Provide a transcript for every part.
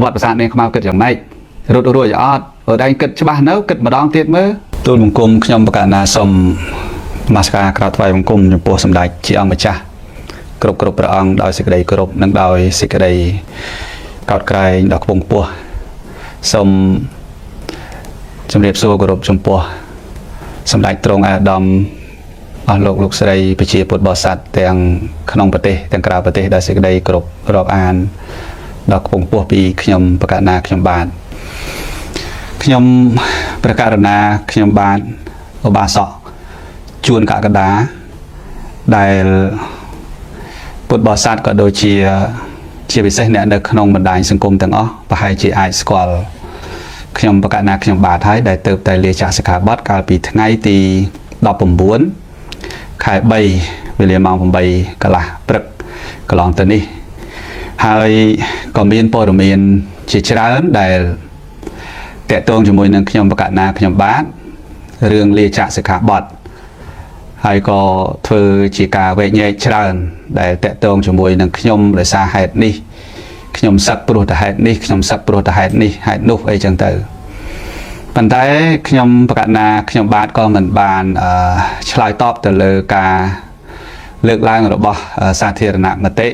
វត្តប្រាសាទនាងខ្មៅគិតយ៉ាងម៉េចរត់រួចអត់អូនឯងគិតច្បាស់នៅគិតម្ដងទៀតមើលទូលបង្គំខ្ញុំបកណាសូមនមស្ការក្រាបថ្វាយបង្គំចំពោះសម្ដេចជាអង្គម្ចាស់គ្រប់គ្រប់ព្រះអង្គដោយសេចក្តីគោរពនិងដោយសេចក្តីកោតក្រែងដ៏ខ្ពង់ខ្ពស់សូមជម្រាបសួរគោរពចំពោះសម្ដេចទ្រង់អាដាមអស់លោកលោកស្រីប្រជាពុទ្ធបរិស័ទទាំងក្នុងប្រទេសទាំងក្រៅប្រទេសដោយសេចក្តីគោរពរាប់អានដ៏ខ្ពង់ខ្ពស់ពីខ្ញុំបកណាខ្ញុំបាទខ្ញុំព្រះករុណាខ្ញុំបាទឧបាសកជួនកកដាដែលពុទ្ធបរិស័ទក៏ដូចជាជាពិសេសអ្នកនៅក្នុងបណ្ដាញសង្គមទាំងអស់ប្រហែលជាអាចស្គាល់ខ្ញុំបកណាខ្ញុំបាទហើយដែលទៅតែលាចាកសិក្ខាបទកាលពីថ្ងៃទី19ខែ3វេលាម៉ោង8កន្លះព្រឹកកន្លងទៅនេះហើយក៏មានព័ត៌មានជាច្រើនដែលតកតងជាមួយនឹងខ្ញុំបកណាខ្ញុំបាទរឿងលាចាកសិក្ខាបទហើយក៏ធ្វើជាការវែកញែកច្រើនដែលតកតងជាមួយនឹងខ្ញុំដោយសារហេតុនេះខ្ញុំសឹកព្រោះតែហេតុនេះខ្ញុំសឹកព្រោះតែហេតុនេះហេតុនោះអីចឹងទៅប៉ុន្តែខ្ញុំបកណាខ្ញុំបាទក៏មិនបានឆ្លើយតបទៅលើការលើកឡើងរបស់សាធារណមតិ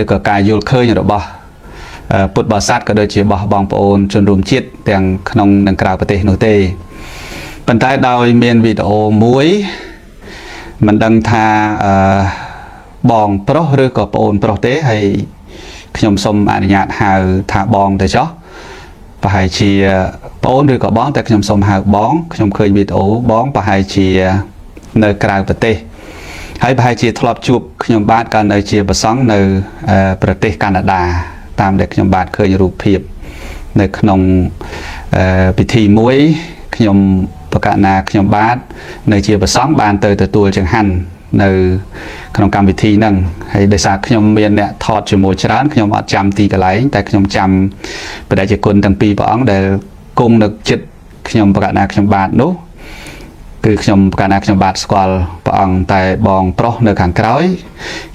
ឬក៏ការយល់ឃើញរបស់ពុទ្ធបរិស័ទក៏ដូចជារបស់បងប្អូនជនរួមជាតិទាំងក្នុងនិងក្រៅប្រទេសនោះទេប៉ុន្តែដោយមានវីដេអូមួយមិនដឹងថាបងប្រុសឬក៏ប្អូនប្រុសទេហើយខ្ញុំសូមអនុញ្ញាតហៅថាបងទៅចុះប្រហែលជាប្អូនឬក៏បងតែខ្ញុំសូមហៅបងខ្ញុំឃើញវីដេអូបងប្រហែលជានៅក្រៅប្រទេសហើយប្រហែលជាធ្លាប់ជួបខ្ញុំបាទកាលនៅជាប្រសង់នៅប្រទេសកាណាដាតាមដែលខ្ញុំបាទឃើញរូបភាពនៅក្នុងពិធីមួយខ្ញុំបកណាខ្ញុំបាទនៅជាប្រសង់បានទៅទទួលចង្ហាន់នៅក្នុងកម្មវិធីហ្នឹងហើយដោយសារខ្ញុំមានអ្នកថតជាមួយច្រើនខ្ញុំអត់ចាំទីកន្លែងតែខ្ញុំចាំព្រះតេជគុណទាំងពីរព្រះអង្គដែលគង់នៅចិត្តខ្ញុំបកណាខ្ញុំបាទនោះគឺខ្ញុំបកណាខ្ញុំបាទស្គាល់ព្រះអង្គតែបងប្រុសនៅខាងក្រោយ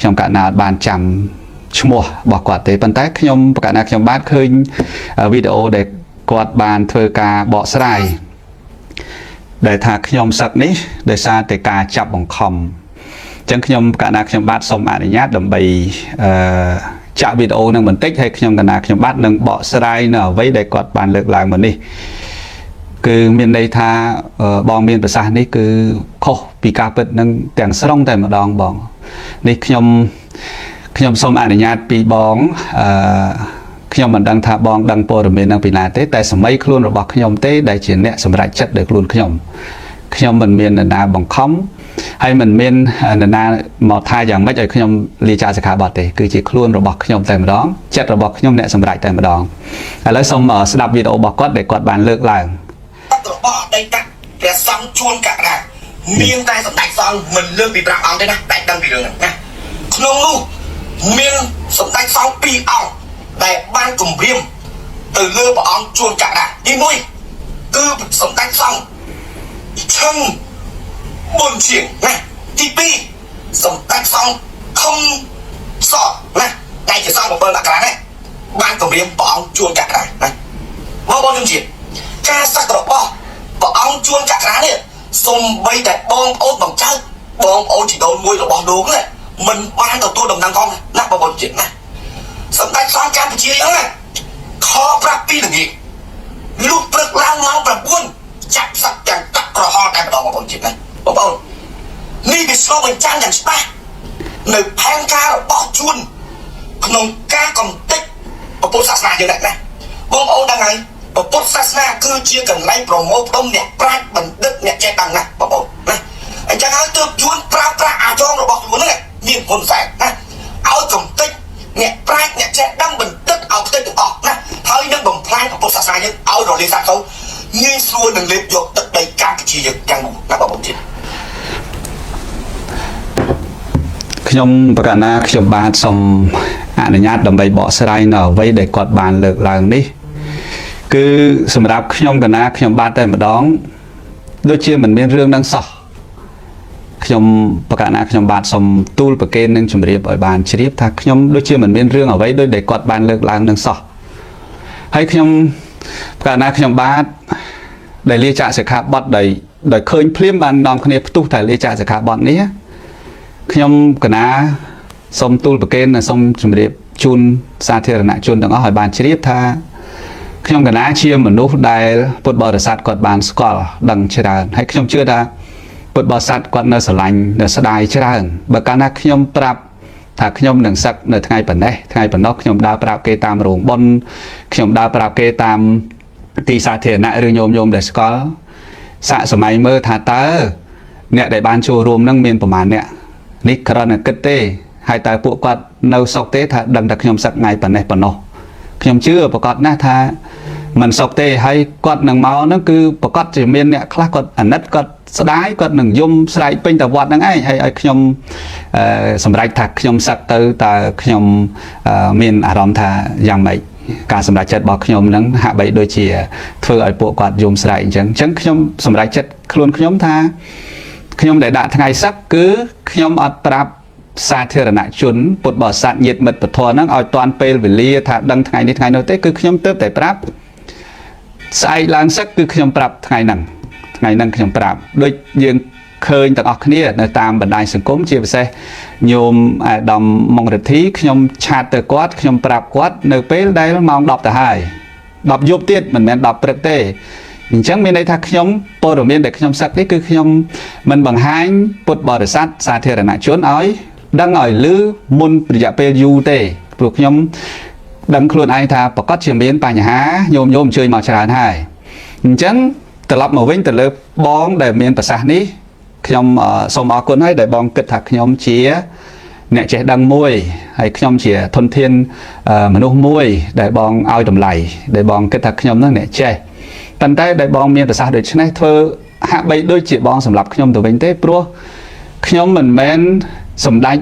ខ្ញុំកណាអត់បានចាំឈ្មោះរបស់គាត់ទេប៉ុន្តែខ្ញុំបកណាខ្ញុំបាទឃើញវីដេអូដែលគាត់បានធ្វើការបកស្រាយដែលថាខ្ញុំសឹកនេះដោយសារតែការចាប់បង្ខំអញ្ចឹងខ្ញុំកណាខ្ញុំបាទសូមអនុញ្ញាតដើម្បីចាក់វីដេអូនឹងបន្តិចហើយខ្ញុំកណាខ្ញុំបាទនឹងបកស្រាយនៅអ្វីដែលគាត់បានលើកឡើងមកនេះគឺមានន័យថាបងមានប្រសាសន៍នេះគឺខុសពីការពិតនឹងទាំងស្រុងតែម្ដងបងនេះខ្ញុំសូមអនុញ្ញាតពីបងខ្ញុំមិនដឹងថាបងដឹងព័ត៌មាននឹងពីណាទេតែសម័យខ្លួនរបស់ខ្ញុំទេដែលជាអ្នកសម្រេចចិត្តដោយខ្លួនខ្ញុំខ្ញុំមិនមាននរណាបង្ខំហើយមិនមាននរណាមកថាយ៉ាងម៉េចឲ្យខ្ញុំលាចាកសិក្ខាបទទេគឺជាខ្លួនរបស់ខ្ញុំតែម្ដងចិត្តរបស់ខ្ញុំអ្នកសម្រេចតែម្ដងឥឡូវសូមស្ដាប់វីដេអូរបស់គាត់ដែលគាត់បានលើកឡើង របស់អតីតព្រះសង្ឃជួនករាមានតែសម្ដេចសង្ឃមិនលើសពី5អង្គទេណាតែដឹងពីរឿងហ្នឹងណាក្នុងនោះមានសម្ដេចសង្ឃ2អង្គដែលបានគម្រាមទៅលើព្រះអង្គជួនករាទី1គឺសម្ដេចសង្ឃឈឹងប៊ុនជាងណាទី2សម្ដេចសង្ឃខំសតណាតែជាសង្ឃ7មករាណាបានគម្រាមព្រះអង្គជួនករាណាបងប្អូនជនជាតិការសឹករបស់ព្រះអង្គជួនករានេះសំបីតែបងប្អូនបងចៅបងប្អូនជីដូនមួយរបស់លោកណាមិនបានទទួលដំណឹងផងណាបងប្អូនជាតិណាសម្ដេចសង្ឃកម្ពុជាអញ្ចឹងណាខប្រាប់ពីល្ងាចលុះព្រឹកឡើងម៉ោង9ចាប់សឹកទាំងកាក់ក្រហល់តែម្ដងបងប្អូនជាតិណាបងប្អូននេះវាឆ្លុះបញ្ចាំងយ៉ាងច្បាស់នៅផែនការរបស់ជួនក្នុងការកំទេចពុទ្ធសាសនាយើងណាបងប្អូនដឹងហើយពុទ្ធសាសនាគឺជាកន្លែងប្រមូលផ្ដុំអ្នកប្រាជ្ញបណ្ឌិតអ្នកចេះដឹងណាបងប្អូនណាអញ្ចឹងហើយទើបជួនប្រើប្រាស់អាចងរបស់ខ្លួនហ្នឹងមានហ៊ុនសែនណាឲ្យកំទេចអ្នកប្រាជ្ញអ្នកចេះដឹងបណ្ឌិតឲ្យខ្ទេចទាំងអស់ណាហើយនឹងបំផ្លាញពុទ្ធសាសនាយើងឲ្យរលាយសាបសូន្យងាយស្រួលនឹងលេបយកទឹកដីកម្ពុជាយើងទាំងមូលណាបងប្អូនជាតិ ខ្ញុំបកណាខ្ញុំបាទសូមអនុញ្ញាតដើម្បីបកស្រាយនៅអ្វីដែលគាត់បានលើកឡើងនេះគឺសម្រាប់ខ្ញុំកណាខ្ញុំបាទតែម្ដងដូចជាមិនមានរឿងនឹងសោះខ្ញុំបកណាខ្ញុំបាទសូមទូលប្រគេននឹងជម្រាបឲ្យបានជ្រាបថាខ្ញុំដូចជាមិនមានរឿងអ្វីដូចដែលគាត់បានលើកឡើងនឹងសោះ ហើយខ្ញុំកាលណាខ្ញុំបាទដែលលាចាកសិក្ខាបទដោយដោយឃើញភ្លាមបាននាំគ្នាផ្ទុះតែលាចាកសិក្ខាបទនេះខ្ញុំកណាសូមទូលប្រគេននិងសូមជម្រាបជូនសាធារណជនទាំងអស់ឲ្យបានជ្រាបថាខ្ញុំកណាជាមនុស្សដែលពុទ្ធបរិស័ទគាត់បានស្គាល់ដឹងច្រើនហើយខ្ញុំជឿថាពុទ្ធបរិស័ទគាត់នៅស្រឡាញ់នៅស្ដាយច្រើនបើកាលណាខ្ញុំប្រាប់ថាខ្ញុំនឹងសឹកនៅថ្ងៃប៉ុណ្ណេះថ្ងៃប៉ុណ្ណោះខ្ញុំដើរប្រាប់គេតាមរោងបុណ្យខ្ញុំដើរប្រាប់គេតាមទីសាធារណៈឬញោមញោមដែលស្គាល់សាកសម័យមើលថាតើអ្នកដែលបានចូលរួមនឹងមានប្រមាណអ្នកនេះគ្រាន់តែគិតទេហើយតើពួកគាត់នៅសុខទេថាដឹងតែខ្ញុំសឹកថ្ងៃប៉ុណ្ណេះប៉ុណ្ណោះខ្ញុំជឿប្រកាសណាស់ថាមិនសុខទេហើយគាត់នឹងមកហ្នឹងគឺប្រកាសជាមានអ្នកខ្លះគាត់អាណិតគាត់ស្ដាយគាត់នឹងយំស្រែកពេញតែវត្តហ្នឹងឯងហើយឲ្យខ្ញុំអឺសម្រេចថាខ្ញុំសឹកទៅតើខ្ញុំមានអារម្មណ៍ថាយ៉ាងម៉េចការសម្រេចចិត្តរបស់ខ្ញុំហ្នឹងហាក់បីដូចជាធ្វើឲ្យពួកគាត់យំស្រែកអញ្ចឹងអញ្ចឹងខ្ញុំសម្រេចចិត្តខ្លួនខ្ញុំថាខ្ញុំដែលដាក់ថ្ងៃសឹកគឺខ្ញុំអត់ប្រាប់សាធារណជនពុទ្ធបរិស័ទញាតិមិត្តពធហ្នឹងឲ្យតាន់ពេលវេលាថាដឹងថ្ងៃនេះថ្ងៃនោះទេគឺខ្ញុំទើបតែប្រាប់ស្អែកឡើងសឹកគឺខ្ញុំប្រាប់ថ្ងៃហ្នឹងថ្ងៃហ្នឹងខ្ញុំប្រាប់ដូចយើងឃើញទាំងអស់គ្នានៅតាមបណ្ដាញសង្គមជាពិសេសញោមអាដាមម៉ុងរិទ្ធីខ្ញុំឆាតទៅគាត់ខ្ញុំប្រាប់គាត់នៅពេលដែលម៉ោង10ទៅហើយ10យប់ទៀតមិនមែន10ព្រឹកទេអញ្ចឹងមានន័យថាខ្ញុំព័ត៌មានដែលខ្ញុំសឹកនេះគឺខ្ញុំមិនបង្ហាញពុទ្ធបរិស័ទសាធារណជនឲ្យដឹងឲ្យឮមុនរយៈពេលយូរទេព្រោះខ្ញុំដឹងខ្លួនឯងថាប្រកាសជាមានបញ្ហាញោមញោមអញ្ជើញមកច្រើនហើយអញ្ចឹងត្រឡប់មកវិញទៅលើបងដែលមានប្រសាសន៍នេះខ្ញុំសូមអរគុណហើយដែលបងគិតថាខ្ញុំជាអ្នកចេះដឹងមួយហើយខ្ញុំជាធនធានមនុស្សមួយដែលបងឲ្យតម្លៃដែលបងគិតថាខ្ញុំនឹងអ្នកចេះប៉ុន្តែដែលបងមានប្រសាសន៍ដូចនេះធ្វើហាក់បីដូចជាបងសម្រាប់ខ្ញុំទៅវិញទេព្រោះខ្ញុំមិនមែនសម្ដេច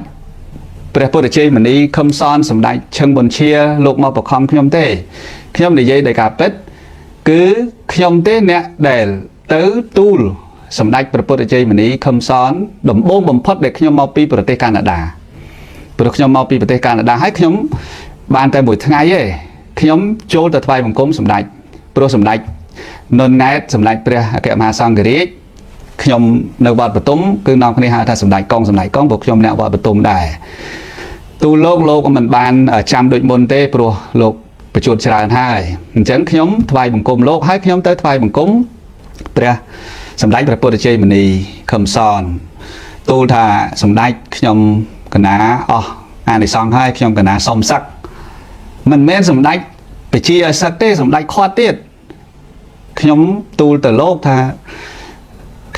ព្រះពុទ្ធជ័យមនីខឹមសនសម្ដេចឈឹងប៊ុនឈាលោកមកបខំខ្ញុំទេខ្ញុំនិយាយដោយការពិតគឺខ្ញុំទេអ្នកដែលទៅទូលសម្ដេចព្រះពុទ្ធជ័យមនីខឹមសនដំបូងបំផុតដែលខ្ញុំមកពីប្រទេសកាណាដាព្រោះខ្ញុំមកពីប្រទេសកាណាដាហើយខ្ញុំបានតែមួយថ្ងៃទេខ្ញុំចូលទៅថ្វាយបង្គំសម្ដេចព្រោះសម្ដេចនុនណែតសម្ដេចព្រះអគ្គមហាសង្ឃរាជខ្ញុំនៅវត្តបទុមគឺនាំគ្នាហៅថាសម្ដេចកងសម្ដេចកងព្រោះខ្ញុំអ្នកវត្តបទុមដែរទូលលោកលោកក៏មិនបានចាំដូចមុនទេព្រោះលោកបញ្ជួតច្រើនហើយអញ្ចឹងខ្ញុំថ្វាយបង្គំលោកហើយខ្ញុំទៅថ្វាយបង្គំព្រះសម្ដេចព្រះពុទ្ធជ័យមនីខឹមសនទូលថាសម្ដេចខ្ញុំកណាអស់អានិសង្សហើយខ្ញុំកណាសុំសឹកមិនមែនសម្ដេចបជាឲ្យសឹកទេសម្ដេចខាត់ទៀតខ្ញុំទូលទៅលោកថា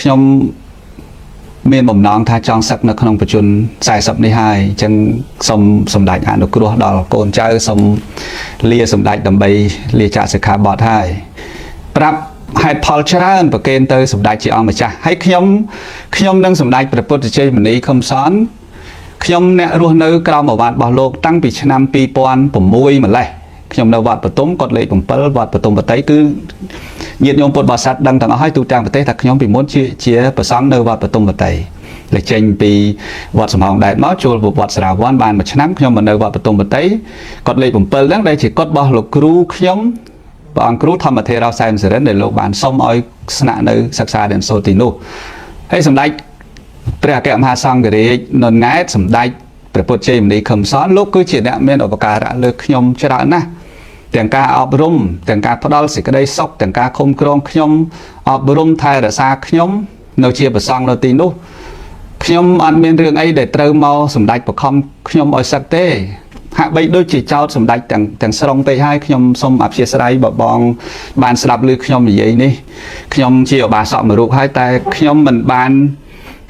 ខ្ញុំមានបំណងថាចង់សឹកនៅក្នុងប្រជជន40នេះហើយអញ្ចឹងសូមសម្ដេចអនុគ្រោះដល់កូនចៅសូមលាសម្ដេចដើម្បីលាចាកសិក្ខាបទហើយប្រាប់ហេតុផលច្រើនប្រគេនទៅសម្ដេចជាអង្គម្ចាស់ហើយខ្ញុំខ្ញុំនឹងសម្ដេចព្រះពុទ្ធជ័យមនីខឹមសនខ្ញុំអ្នករស់នៅក្រោមឱវាទរបស់លោកតាំងពីឆ្នាំ2006ម្លេះខ្ញុំនៅវត្តបទុមគាត់លេខ7វត្តបទុមបតីគឺញាតិញោមពុទ្ធបរិស័ទដឹងទាំងអស់ហើយទូទាំងប្រទេសថាខ្ញុំពីមុនជាជាប្រសង់នៅវត្តបទុមបតីលេចចេញពីវត្តសំហងដែតមកចូលវត្តស្រាវ័នបានមួយឆ្នាំខ្ញុំមកនៅវត្តបទុមបតីគាត់លេខ7ហ្នឹងដែលជាគាត់របស់លោកគ្រូខ្ញុំព្រះអង្គគ្រូធម្មធេរោសែមសរិនដែលលោកបានសុំឲ្យស្នាក់នៅសិក្សារៀនសូត្រទីនោះហើយសម្ដេចព្រះអគ្គមហាសង្ឃរាជននង៉ែតសម្ដេចព្រះពុទ្ធជ័យមនីខឹមសនលោកគឺជាអ្នកមានឧបការៈលើខ្ញុំច្រើនណាស់ទាំងការអប់រំទាំងការផ្ដល់សេចក្តីសុខទាំងការឃុំក្រងខ្ញុំអប់រំថែរក្សាខ្ញុំនៅជាប្រសង់នៅទីនោះខ្ញុំអត់មានរឿងអីដែលត្រូវមកសម្ដេចបខំខ្ញុំឲ្យសឹកទេហាក់បីដូចជាចោតសម្ដេចទាំងទាំងស្រុងពេកហើយខ្ញុំសូមអធិស្ឋានបបងបានស្ដាប់ឮខ្ញុំនិយាយនេះខ្ញុំជាឧបាសកមួយរូបហើយតែខ្ញុំមិនបាន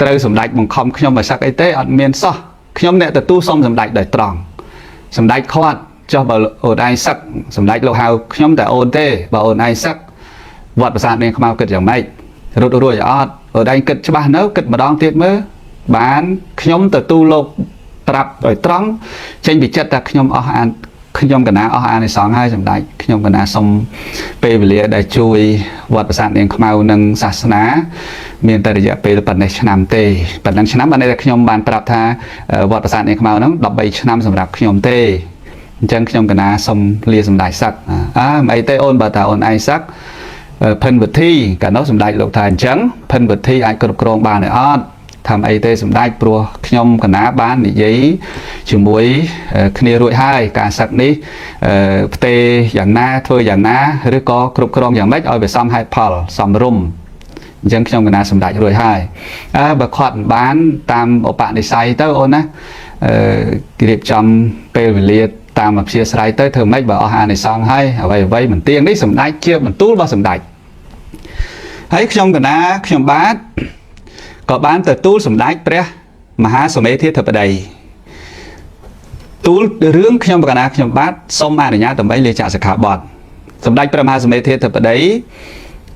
ត្រូវសម្ដេចបង្ខំខ្ញុំឲ្យសឹកអីទេអត់មានសោះខ្ញុំអ្នកទទួលសុំសម្ដេចដោយត្រង់សម្ដេចខាត់ចុះបើអូនឯងសឹកសម្ដេចលោកហៅខ្ញុំតែអូនទេបើអូនឯងសឹកវត្តប្រាសាទនាងខ្មៅគិតយ៉ាងម៉េចរត់រួចអត់អូនឯងគិតច្បាស់នៅគិតម្ដងទៀតមើលបានខ្ញុំទទួលលោកប្រាប់ដោយត្រង់ចេញពីចិត្តថាខ្ញុំអស់អានខ្ញុំកណាអស់អានិសង្សហើយសម្ដេចខ្ញុំកណាសុំពេលវេលាដែលជួយវត្តប្រាសាទនាងខ្មៅនិងសាសនាមានតែរយៈពេលប៉ុណ្ណេះឆ្នាំទេប៉ុណ្ណឹងឆ្នាំបានន័យថាខ្ញុំបានប្រាប់ថាវត្តប្រាសាទនាងខ្មៅហ្នឹង13ឆ្នាំសម្រាប់ខ្ញុំទេអញ្ចឹងខ្ញុំកណាសុំលាសម្ដេចសឹក អើមិនអីទេអូនបើថាអូនឯងសឹកភិនវិធីកាលនោះសម្ដេចលោកថាអញ្ចឹងភិនវិធីអាចគ្រប់គ្រងបានឬអត់ធ្វើអីទេសម្ដេចព្រោះខ្ញុំកណាបាននិយាយជាមួយគ្នារួចហើយការសឹកនេះផ្ទេយ៉ាងណាធ្វើយ៉ាងណាឬក៏គ្រប់គ្រងយ៉ាងម៉េចឲ្យវាសមហេតុផលសមរម្យអញ្ចឹងខ្ញុំកណាសម្ដេចរួចហើយអើបើខាត់មិនបានតាមឧបនិស្ស័យទៅអូនណាអឺរៀបចំពេលវេលាតាមអព្យាស្រ័យទៅធ្វើម៉េចបើអស់អានិសង្សហើយអ្វីអ្វីមិនទៀងនេះសម្ដេចជាបន្ទូលរបស់សម្ដេចហើយខ្ញុំកណាខ្ញុំបាទក៏បានទៅទូលសម្ដេចព្រះមហាសមេធាធិបតីទូលរឿងខ្ញុំកណាខ្ញុំបាទសូមអនុញ្ញាតដើម្បីលាចាកសិក្ខាបទសម្ដេចព្រះមហាសមេធាធិបតី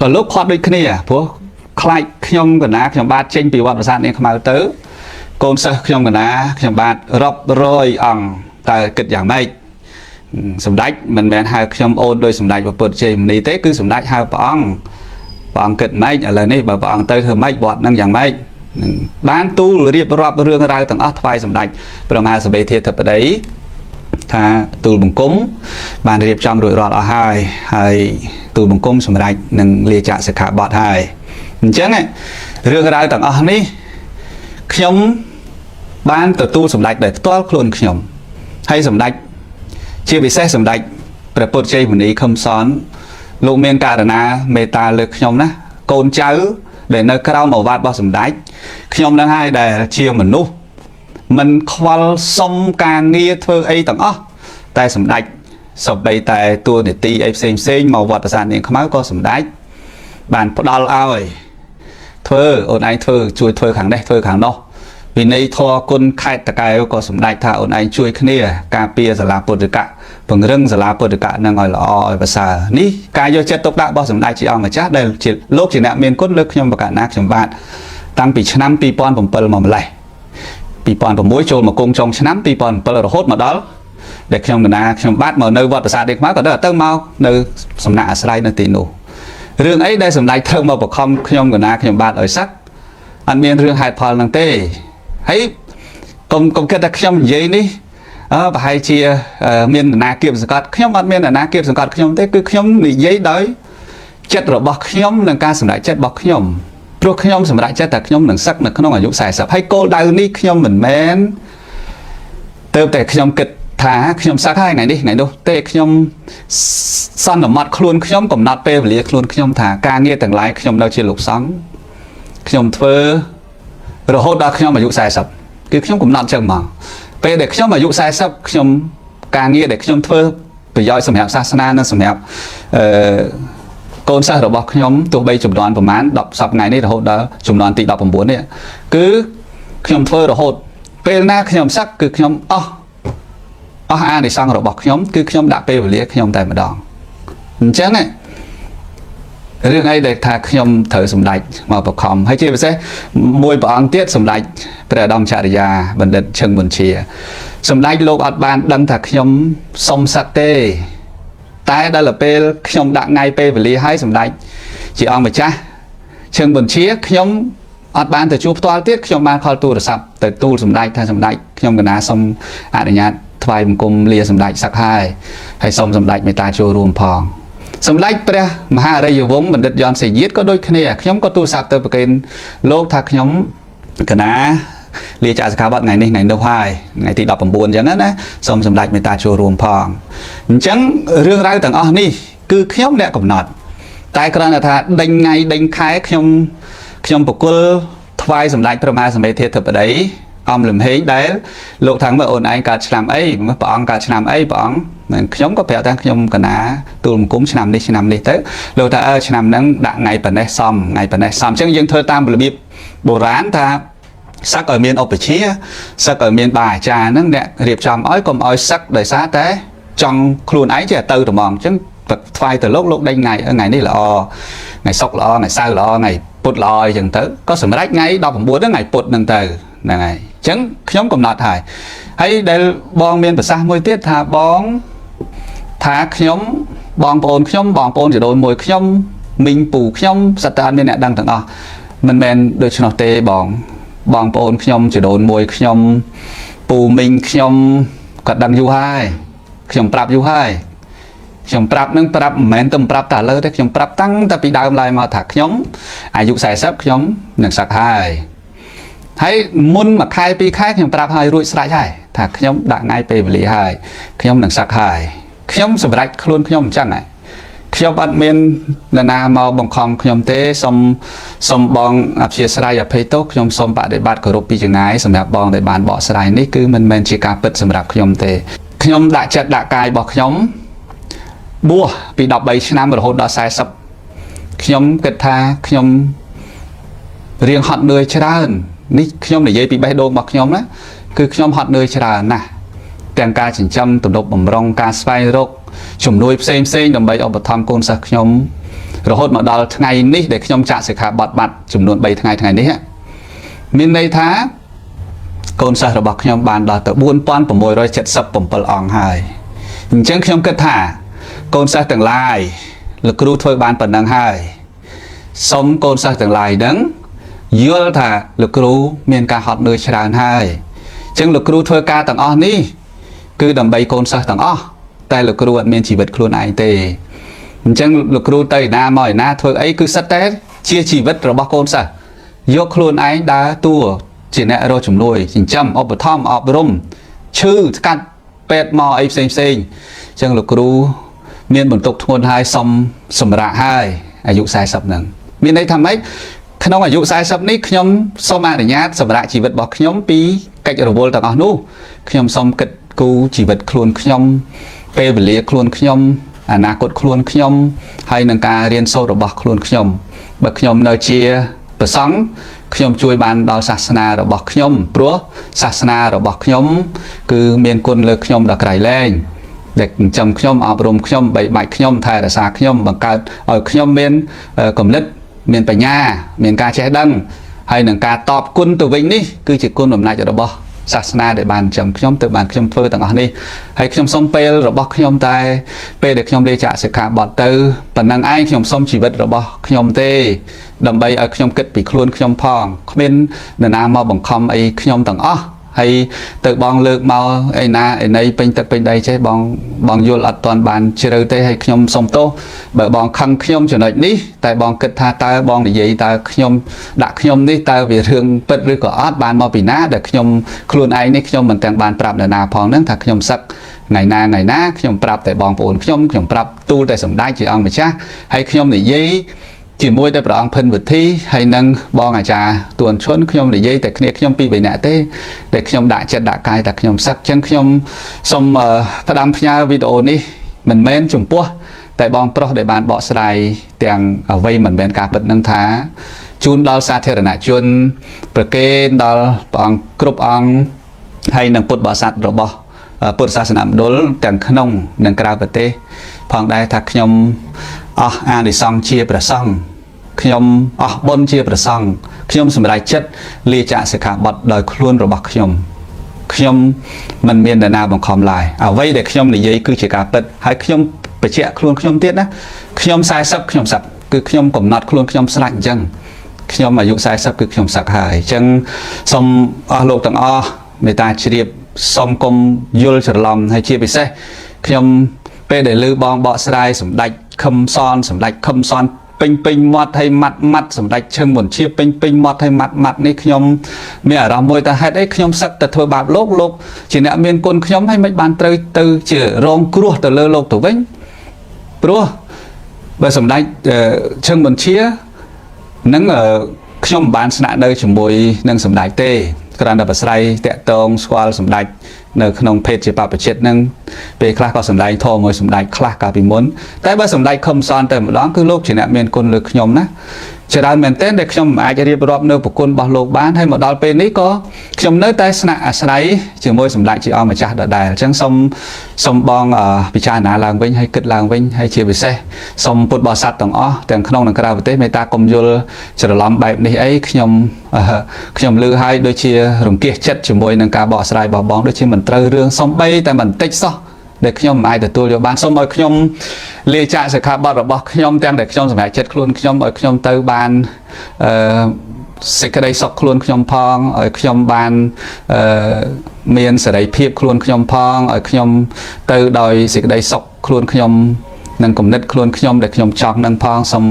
ក៏លោកខាត់ដូចគ្នាព្រោះខ្លាចខ្ញុំកណាខ្ញុំបាទចេញពីវត្តប្រាសាទនាងខ្មៅទៅកូនសិស្សខ្ញុំកណាខ្ញុំបាទរាប់រយអង្គតើគិតយ៉ាងម៉េចសម្ដេចមិនមែនហៅខ្ញុំអូនដោយសម្ដេចពុទ្ធជ័យមុនីទេគឺសម្ដេចហៅព្រះអង្គព្រះអង្គគិតម៉េចឥឡូវនេះបើព្រះអង្គទៅធ្វើម៉េចវត្តនឹងយ៉ាងម៉េចនឹងបានទូលរៀបរាប់រឿងរ៉ាវទាំងអស់ថ្វាយសម្ដេចព្រះមហាសមេធាធិបតីថាទូលបង្គំបានរៀបចំរួចរាល់អស់ហើយហើយទូលបង្គំសម្រេចនឹងលាចាកសិក្ខាបទហើយអញ្ចឹងរឿងរ៉ាវទាំងអស់នេះខ្ញុំបានទទួលសម្ដេចដោយផ្ទាល់ខ្លួនខ្ញុំហើយសម្ដេចជាពិសេសសម្ដេចព្រះពុទ្ធជ័យមុនីខឹមសនលោកមានករណាមេត្តាលើខ្ញុំណាកូនចៅដែលនៅក្រោមឱវាទរបស់សម្ដេចខ្ញុំនឹងហើយដែលជាមនុស្សមិនខ្វល់សុំការងារធ្វើអីទាំងអស់តែសម្ដេចសូម្បីតែតួនាទីអីផ្សេងផ្សេងមកវត្តប្រាសាទនាងខ្មៅក៏សម្ដេចបានផ្ដល់ឲ្យធ្វើអូនឯងធ្វើជួយធ្វើខាងនេះធ្វើខាងនោះវិន័យធម៌គុណខេត្តតកែវក៏សម្ដេចថាអូនឯងជួយគ្នាការពារសាលាពុទ្ធិកៈពង្រឹងសាលាពុទ្ធិកៈនឹងឲ្យល្អឲ្យប្រសើរនេះការយកចិត្តទុកដាក់របស់សម្ដេចជាអង្គម្ចាស់ដែលជាលោកជាអ្នកមានគុណលើខ្ញុំបកណាខ្ញុំបាទតាំងពីឆ្នាំ2007មកម្លេះ2006ចូលមកគង់ចុងឆ្នាំ2007រហូតមកដល់ដែលខ្ញុំកណាខ្ញុំបាទមកនៅវត្តប្រាសាទដេកខ្មៅក៏ដល់ទៅមកនៅសំណាក់អាស្រ័យនៅទីនោះរឿងអីដែលសម្ដេចត្រូវមកបខំខ្ញុំកណាខ្ញុំបាទឲ្យសឹកអត់មានរឿងហេតុផលហ្នឹងទេហើយកុំកុំគិតថាខ្ញុំនិយាយនេះអើប្រហែលជាមាននរណាគៀបសង្កត់ខ្ញុំអត់មាននរណាគៀបសង្កត់ខ្ញុំទេគឺខ្ញុំនិយាយដោយចិត្តរបស់ខ្ញុំនិងការសម្រេចចិត្តរបស់ខ្ញុំព្រោះខ្ញុំសម្រេចចិត្តតែខ្ញុំនឹងសឹកនៅក្នុងអាយុ40ហើយគោលដៅនេះខ្ញុំមិនមែនទៅតែខ្ញុំគិតថាខ្ញុំសឹកហើយថ្ងៃនេះថ្ងៃនោះទេខ្ញុំសន្មត់ខ្លួនខ្ញុំកំណត់ពេលវេលាខ្លួនខ្ញុំថាការងារទាំងឡាយខ្ញុំនៅជាលោកសង្ឃខ្ញុំធ្វើរហូតដល់ខ្ញុំអាយុ40គឺខ្ញុំកំណត់ចឹងមកពេលដែលខ្ញុំអាយុ40ខ្ញុំការងារដែលខ្ញុំធ្វើប្រយោជន៍សម្រាប់សាសនានិងសម្រាប់អឺកូនសិស្សរបស់ខ្ញុំទោះបីចំនួនប្រមាណ10សប្តាហ៍ថ្ងៃនេះរហូតដល់ចំនួនទី19នេះគឺខ្ញុំធ្វើរហូតពេលណាខ្ញុំសឹកគឺខ្ញុំអស់អស់អានិសង្សរបស់ខ្ញុំគឺខ្ញុំដាក់ពេលវេលាខ្ញុំតែម្ដងអញ្ចឹងរឿងអីដែលថាខ្ញុំត្រូវសម្ដេចមកបខំហើយជាពិសេសមួយព្រះអង្គទៀតសម្ដេចព្រះឧត្តមចរិយាបណ្ឌិតឈឹងប៊ុនជាសម្ដេចលោកអត់បានដឹងថាខ្ញុំសុំសឹកទេតែដល់ពេលខ្ញុំដាក់ថ្ងៃពេលវេលាឲ្យសម្ដេចជាអង្គម្ចាស់ឈឹងប៊ុនជាខ្ញុំអត់បានទៅជួបផ្ទាល់ទៀតខ្ញុំបានខលទូរស័ព្ទទៅទូលសម្ដេចថាសម្ដេចខ្ញុំកណាសូមអនុញ្ញាតថ្វាយបង្គំលាសម្ដេចសឹកហើយហើយសូមសម្ដេចមេត្តាចូលរួមផងសម្ដេចព្រះមហាអរិយវង្សបណ្ឌិតយ៉នសេយាតក៏ដូចគ្នាខ្ញុំក៏ទូរស័ព្ទទៅប្រគេនលោកថាខ្ញុំកណាលាចាកសិក្ខាបទថ្ងៃនេះថ្ងៃនោះហើយថ្ងៃទី19អញ្ចឹងណាសូមសម្ដេចមេត្តាចូលរួមផងអញ្ចឹងរឿងរ៉ាវទាំងអស់នេះគឺខ្ញុំអ្នកកំណត់តែគ្រាន់តែថាដេញថ្ងៃដេញខែខ្ញុំខ្ញុំប្រគល់ថ្វាយសម្ដេចព្រះមហាសមេធាធិបតីអំលំហេងដែលលោកថាមើលអូនឯងកើតឆ្នាំអីមើលព្រះអង្គកើតឆ្នាំអីព្រះអង្គនឹងខ្ញុំក៏ប្រាប់ថាខ្ញុំកណាទូលបង្គំឆ្នាំនេះឆ្នាំនេះទៅលោកថាអើឆ្នាំហ្នឹងដាក់ថ្ងៃប៉ុណ្ណេះសមថ្ងៃប៉ុណ្ណេះសមអញ្ចឹងយើងធ្វើតាមរបៀបបុរាណថាសឹកឲ្យមានឧបជាសឹកឲ្យមានបាអាចារ្យហ្នឹងអ្នករៀបចំឲ្យកុំឲ្យសឹកដោយសារតែចង់ខ្លួនឯងចេះទៅត្មងអញ្ចឹងថ្វាយទៅលោកលោកដេញថ្ងៃថ្ងៃនេះល្អថ្ងៃសុក្រល្អថ្ងៃសៅរ៍ល្អថ្ងៃពុធល្អអីចឹងទៅក៏សម្រេចថ្ងៃ19ហ្នឹងថ្ងៃពុធហ្នឹងទៅហ្នឹងហើយអញ្ចឹងខ្ញុំកំណត់ហើយហើយដែលបងមានប្រសាសន៍មួយទៀតថាបងថាខ្ញុំបងប្អូនខ្ញុំបងប្អូនជីដូនមួយខ្ញុំមីងពូខ្ញុំសត្វតែអត់មានអ្នកដឹងទាំងអស់មិនមែនដូច្នោះទេបងបងប្អូនខ្ញុំជីដូនមួយខ្ញុំពូមីងខ្ញុំក៏ដឹងយូរហើយខ្ញុំប្រាប់យូរហើយ ខ្ញុំប្រាប់នឹងប្រាប់មិនមែនទៅប្រាប់តែឥឡូវទេខ្ញុំប្រាប់តាំងតែពីដើមឡើយមកថាខ្ញុំអាយុ40ខ្ញុំនឹងសឹកហើយហើយមុនមួយខែពីរខែខ្ញុំប្រាប់ហើយរួចស្រេចហើយថាខ្ញុំដាក់ថ្ងៃពេលវេលាហើយខ្ញុំនឹងសឹកហើយខ្ញុំសម្រេចខ្លួនខ្ញុំអញ្ចឹងហើយខ្ញុំអត់មាននរណាមកបង្ខំខ្ញុំទេសូមសូមបងអព្យាស្រ័យអភ័យទោសខ្ញុំសូមបដិបត្តិគោរពពីចង្ងាយសម្រាប់បងដែលបានបកស្រាយនេះគឺមិនមែនជាការពិតសម្រាប់ខ្ញុំទេខ្ញុំដាក់ចិត្តដាក់កាយរបស់ខ្ញុំបួសពី13ឆ្នាំរហូតដល់40ខ្ញុំគិតថាខ្ញុំរៀងហត់នឿយច្រើននេះខ្ញុំនិយាយពីបេះដូងរបស់ខ្ញុំណាគឺខ្ញុំហត់នឿយច្រើនណាស់ទាំងការចិញ្ចឹមទំនប់បំរុងការស្វែងរកជំនួយផ្សេងផ្សេងដើម្បីឧបត្ថម្ភកូនសិស្សខ្ញុំរហូតមកដល់ថ្ងៃនេះដែលខ្ញុំចាក់សិក្ខាបទបាត់ចំនួន3ថ្ងៃថ្ងៃនេះមានន័យថាកូនសិស្សរបស់ខ្ញុំបានដល់ទៅ4677អង្គហើយអញ្ចឹងខ្ញុំគិតថាកូនសិស្សទាំងឡាយលោកគ្រូធ្វើបានប៉ុណ្ណឹងហើយសូមកូនសិស្សទាំងឡាយហ្នឹងយល់ថាលោកគ្រូមានការហត់នឿយច្រើនហើយអញ្ចឹងលោកគ្រូធ្វើការទាំងអស់នេះគឺដើម្បីកូនសិស្សទាំងអស់តែលោកគ្រូអត់មានជីវិតខ្លួនឯងទេអញ្ចឹងលោកគ្រូទៅឯណាមកឯណាធ្វើអីគឺសិតតែជាជីវិតរបស់កូនសិស្សយកខ្លួនឯងដើរតួជាអ្នករកជំនួយចិញ្ចឹមឧបត្ថម្ភអប់រំឈឺស្កាត់ពេទ្យមកអីផ្សេងផ្សេងអញ្ចឹងលោកគ្រូមានបន្ទុកធ្ងន់ហើយសុំសម្រាប់ហើយអាយុ40ហ្នឹងមានន័យថាម៉េចក្នុងអាយុ40នេះខ្ញុំសូមអនុញ្ញាតសម្រាប់ជីវិតរបស់ខ្ញុំពីកិច្ចរវល់ទាំងអស់នោះខ្ញុំសូមគិតគូរជីវិតខ្លួនខ្ញុំពេលវេលាខ្លួនខ្ញុំអនាគតខ្លួនខ្ញុំហើយនឹងការរៀនសូត្ររបស់ខ្លួនខ្ញុំបើខ្ញុំនៅជាព្រះសង្ឃខ្ញុំជួយបានដល់សាសនារបស់ខ្ញុំព្រោះសាសនារបស់ខ្ញុំគឺមានគុណលើខ្ញុំដល់ក្រៃលែងដែលចិញ្ចឹមខ្ញុំអប់រំខ្ញុំបីបាច់ខ្ញុំថែរក្សាខ្ញុំបង្កើតឲ្យខ្ញុំមានគំនិតមានបញ្ញាមានការចេះដឹងហើយនឹងការតបគុណទៅវិញនេះគឺជាគុណបំណាច់របស់សាសនាដែលបានចិញ្ចឹមខ្ញុំទៅបានខ្ញុំធ្វើទាំងអស់នេះហើយខ្ញុំសូមពេលរបស់ខ្ញុំតែពេលដែលខ្ញុំលាចាកសិក្ខាបទទៅប៉ុណ្ណឹងឯងខ្ញុំសូមជីវិតរបស់ខ្ញុំទេដើម្បីឲ្យខ្ញុំគិតពីខ្លួនខ្ញុំផងគ្មាននរណាមកបង្ខំអីខ្ញុំទាំងអស់ហើយទៅបងលើកមកអីណាអីណីពេញទឹកពេញដីចេះបងបងយល់អត់ទាន់បានជ្រៅទេហើយខ្ញុំសុំទោសបើបងខឹងខ្ញុំចំណុចនេះតែបងគិតថាតើបងនិយាយតើខ្ញុំដាក់ខ្ញុំនេះតើវារឿងពិតឬក៏អត់បានមកពីណាដែលខ្ញុំខ្លួនឯងនេះខ្ញុំមិនទាំងបានប្រាប់នរណាផងហ្នឹងថាខ្ញុំសឹកថ្ងៃណាថ្ងៃណាខ្ញុំប្រាប់តែបងប្អូនខ្ញុំខ្ញុំប្រាប់ទូលតែសម្ដេចជាអង្គម្ចាស់ហើយខ្ញុំនិយាយជាមួយតែព្រះអង្គភិនវិធីហើយនឹងបងអាចារ្យទួនឈុនខ្ញុំនិយាយតែគ្នាខ្ញុំពីរបីនាក់ទេដែលខ្ញុំដាក់ចិត្តដាក់កាយតែខ្ញុំសឹកអញ្ចឹងខ្ញុំសូមផ្ដាំផ្ញើវីដេអូនេះមិនមែនចំពោះតែបងប្រុសដែលបានបកស្រាយទាំងអ្វីមិនមែនការពិតនឹងថាជូនដល់សាធារណជនប្រគេនដល់ព្រះអង្គគ្រប់អង្គហើយនឹងពុទ្ធបរិស័ទរបស់ពុទ្ធសាសនមណ្ឌលទាំងក្នុងនិងក្រៅប្រទេសផងដែរថាខ្ញុំអស់អានិសង្សជាព្រះសង្ឃខ្ញុំអស់បុណ្យជាព្រះសង្ឃខ្ញុំសម្រេចចិត្តលាចាកសិក្ខាបទដោយខ្លួនរបស់ខ្ញុំខ្ញុំមិនមាននរណាបង្ខំឡើយអ្វីដែលខ្ញុំនិយាយគឺជាការពិតហើយខ្ញុំបញ្ជាក់ខ្លួនខ្ញុំទៀតណាខ្ញុំ40ខ្ញុំសឹកគឺខ្ញុំកំណត់ខ្លួនខ្ញុំស្រេចអញ្ចឹងខ្ញុំអាយុ40គឺខ្ញុំសឹកហើយអញ្ចឹងសូមអស់លោកទាំងអស់មេត្តាជ្រាបសូមគុំយល់ច្រឡំហើយជាពិសេសខ្ញុំពេលដែលឮបងបកស្រាយសម្ដេចខឹមសនសម្ដេចខឹមសនពេញពេញមាត់ហើយម៉ាត់ម៉ាត់សម្ដេចឈឹងមុនជាពេញពេញមាត់ហើយម៉ាត់ម៉ាត់នេះខ្ញុំមានអារម្មណ៍មួយថាហេតុអីខ្ញុំសឹកតែធ្វើបាបលោកលោកជាអ្នកមានគុណខ្ញុំហើយមិនបានត្រូវទៅជារងគ្រោះទៅលើលោកទៅវិញព្រោះបើសម្ដេចឈឹងមុនជានឹងខ្ញុំមិនបានស្នាក់នៅជាមួយនឹងសម្ដេចទេគ្រាន់តែប្រស្រ័យតាក់តងស្គាល់សម្ដេចនៅក្នុងភេទជាបព្វជិតនឹងពេលខ្លះក៏សម្ដែងធម៌មួយសម្ដេចខ្លះកាលពីមុនតែបើសម្ដេចខំសនតែម្ដងគឺលោកជាអ្នកមានគុណលើខ្ញុំណាច្រើនមែនទែនដែលខ្ញុំមិនអាចរៀបរាប់នៅប្រគុណរបស់លោកបានហើយមកដល់ពេលនេះក៏ខ្ញុំនៅតែស្នាក់អាស្រ័យជាមួយសម្ដេចជាអង្គម្ចាស់ដដែលអញ្ចឹងសូមសូមបងពិចារណាឡើងវិញហើយគិតឡើងវិញហើយជាពិសេសសូមពុទ្ធបរិស័ទទាំងអស់ទាំងក្នុងនិងក្រៅប្រទេសមេត្តាកុំយល់ច្រឡំបែបនេះអីខ្ញុំខ្ញុំលើហើយដូចជារង្គៀសចិត្តជាមួយនឹងការបកស្រាយរបស់បងដូចជាមិនត្រូវរឿងសំបីតែបន្តិចសោះដែលខ្ញុំមិនអាចទទួលយកបានសូមឲ្យខ្ញុំលាចាកសិក្ខាបទរបស់ខ្ញុំទាំងដែលខ្ញុំសម្រេចចិត្តខ្លួនខ្ញុំឲ្យខ្ញុំទៅបានអឺសេចក្តីសុខខ្លួនខ្ញុំផងឲ្យខ្ញុំបានអឺមានសេរីភាពខ្លួនខ្ញុំផងឲ្យខ្ញុំទៅដោយសេចក្តីសុខខ្លួនខ្ញុំ និងគំនិតខ្លួនខ្ញុំដែលខ្ញុំចង់នឹងផងសូម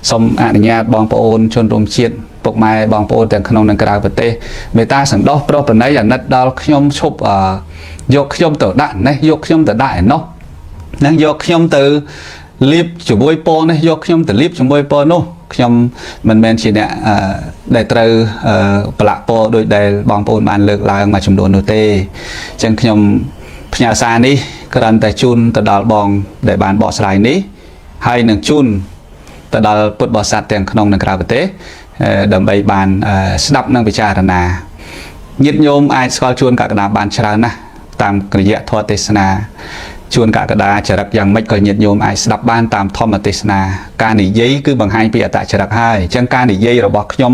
សូមអនុញ្ញាតបងប្អូនជនរួមជាតិពុកម៉ែបងប្អូនទាំងក្នុងនិងក្រៅប្រទេសមេត្តាសន្តោសប្រុសប្រណីអាណិតដល់ខ្ញុំឈប់អឺយកខ្ញុំទៅដាក់នេះយកខ្ញុំទៅដាក់ឯនោះនឹងយកខ្ញុំទៅលៀបជាមួយពណ៌នេះយកខ្ញុំទៅលៀបជាមួយពណ៌នោះខ្ញុំមិនមែនជាអ្នកអឺដែលត្រូវអឺប្រឡាក់ពណ៌ដោយដែលបងប្អូនបានលើកឡើងមួយចំនួននោះទេអញ្ចឹងខ្ញុំផ្ញើសារនេះគ្រាន់តែជូនទៅដល់បងដែលបានបកស្រាយនេះហើយនឹងជូនទៅដល់ពុទ្ធបរិស័ទទាំងក្នុងនិងក្រៅប្រទេសអឺដើម្បីបានអឺស្ដាប់និងពិចារណាញាតិញោមអាចស្គាល់ជួនកក្កដាបានច្រើនណាស់តាមក្រយៈធម៌ទេសនាជួនកក្កដាចរិតយ៉ាងម៉េចក៏ញាតិញោមអាចស្ដាប់បានតាមធម្មទេសនាការនិយាយគឺបង្ហាញពីអត្តចរិតហើយអញ្ចឹងការនិយាយរបស់ខ្ញុំ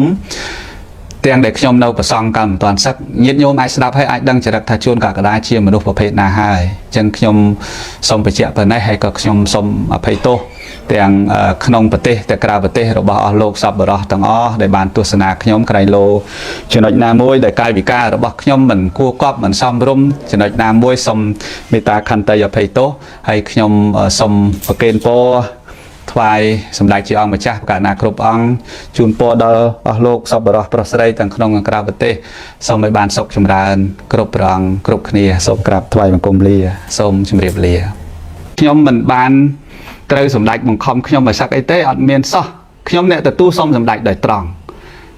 ទាំងដែលខ្ញុំនៅប្រសងកម្មមិនទាន់សឹកញាតិញោមអាចស្ដាប់ហើយអាចដឹងចរិតថាជួនកក្កដាជាមនុស្សប្រភេទណាហើយអញ្ចឹងខ្ញុំសូមបញ្ជាក់ប៉ុណ្ណេះហើយក៏ខ្ញុំសូមអភ័យទោសទាំងក្នុងប្រទេសទាំងក្រៅប្រទេសរបស់អស់លោកសប្បុរសទាំងអស់ដែលបានទស្សនាខ្ញុំក្រែងលោចំណុចណាមួយដែលកាយវិការរបស់ខ្ញុំមិនគួរកប់មិនសមរម្យចំណុចណាមួយសូមមេត្តាខន្តីអភ័យទោសហើយខ្ញុំសូមប្រគេនពរថ្វាយសម្ដេចជាអង្គម្ចាស់ប្រកាសណាគ្រប់អង្គជូនពរដល់អស់លោកសប្បុរសប្រុសស្រីទាំងក្នុងនិងក្រៅប្រទេសសូមឲ្យបានសុខចម្រើនគ្រប់ព្រះអង្គគ្រប់គ្នាសូមក្រាបថ្វាយបង្គំលាសូមជម្រាបលាខ្ញុំមិនបានត្រូវសម្ដេចបង្ខំខ្ញុំឲ្យសឹកអីទេអត់មានសោះខ្ញុំអ្នកទទួលសុំសម្ដេចដោយត្រង់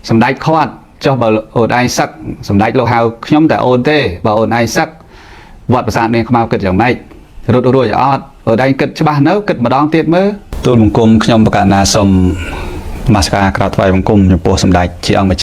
សម្ដេចខាត់ចុះបើអូនឯងសឹកសម្ដេចលោកហៅខ្ញុំតែអូនទេបើអូនឯងសឹកវត្តប្រាសាទនាងខ្មៅគិតយ៉ាងម៉េចរត់រួចអត់អូនឯងគិតច្បាស់នៅគិតម្ដងទៀតមើលទូលបង្គំខ្ញុំបកណាសូមនមស្ការក្រាបថ្វាយបង្គំចំពោះសម្ដេចជាអង្គម្ចាស់